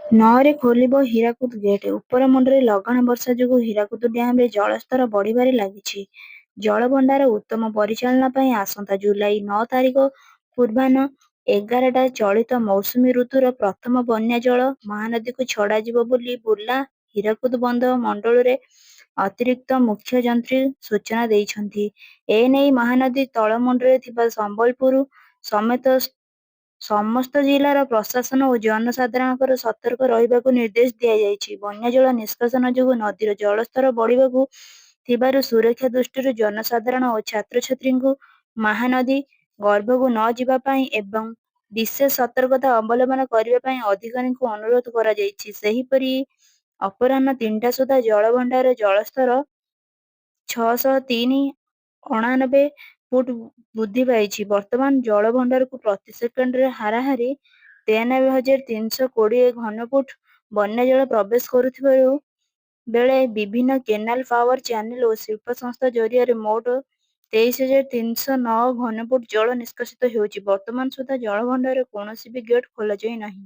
9ରେ ଖୋଲିବ ହୀରାକୁଦ ଗେଟ୍। ଉପରମୁଣ୍ଡରେ ଲଗାଣ ବର୍ଷା ଯୋଗୁଁ ହୀରାକୁଦ ଡ୍ୟାମରେ ଜଳସ୍ତର ବଢ଼ିବାରେ ଲାଗିଛି। ଜଳଭଣ୍ଡାର ଉତ୍ତମ ପରିଚାଳନା ପାଇଁ ଆସନ୍ତା ଜୁଲାଇ 9 ତାରିଖ ପୂର୍ବାହ୍ନ 11 ଟା ଚଳିତ ମୌସୁମୀ ଋତୁର ପ୍ରଥମ ବନ୍ୟାଜଳ ମହାନଦୀକୁ ଛଡ଼ାଯିବ ବୋଲି ବୁର୍ଲା ହୀରାକୁଦ ବନ୍ଧ ମଣ୍ଡଳରେ ଅତିରିକ୍ତ ମୁଖ୍ୟ ଯନ୍ତ୍ରୀ ସୂଚନା ଦେଇଛନ୍ତି। ଏନେଇ ମହାନଦୀ ତଳମୁଣ୍ଡରେ ଥିବା ସମ୍ବଲପୁର ସମେତ ସମସ୍ତ ଜିଲ୍ଲାର ପ୍ରଶାସନ ଓ ଜନସାଧାରଣଙ୍କ ସତର୍କ ରହିବାକୁ ନିର୍ଦ୍ଦେଶ ଦିଆଯାଇଛି। ବନ୍ୟାଜଳ ନିଷ୍କାସନ ଯୋଗୁଁ ନଦୀର ଜଳସ୍ତର ବଢ଼ିବାକୁ ଥିବାରୁ ସୁରକ୍ଷା ଦୃଷ୍ଟିରୁ ଜନସାଧାରଣ ଓ ଛାତ୍ରଛାତ୍ରୀଙ୍କୁ ମହାନଦୀ ଗର୍ଭକୁ ନ ଯିବା ପାଇଁ ଏବଂ ବିଶେଷ ସତର୍କତା ଅବଲମ୍ବନ କରିବା ପାଇଁ ଅଧିକାରୀଙ୍କୁ ଅନୁରୋଧ କରାଯାଇଛି। ସେହିପରି ଅପରାହ୍ନ 3ଟା ସୁଦ୍ଧା ଜଳଭଣ୍ଡାରରେ ଜଳସ୍ତର 603.89 ଫୁଟ ବୃଦ୍ଧି ପାଇଛି। ବର୍ତ୍ତମାନ ଜଳଭଣ୍ଡାରକୁ ପ୍ରତି ସେକେଣ୍ଡରେ ହାରାହାରି 93,320 ଘନଫୁଟ ବନ୍ୟାଜଳ ପ୍ରବେଶ କରୁଥିବା ବେଳେ ବିଭିନ୍ନ କେନାଲ, ପାୱାର ଚ୍ୟାନେଲ ଓ ଶିଳ୍ପ ସଂସ୍ଥା ଜରିଆରେ ମୋଟ 23,309 ଘନଫୁଟ ଜଳ ନିଷ୍କାସିତ ହେଉଛି। ବର୍ତ୍ତମାନ ସୁଦ୍ଧା ଜଳଭଣ୍ଡାରର କୌଣସି ବି ଗେଟ୍ ଖୋଲାଯାଇ ନାହିଁ।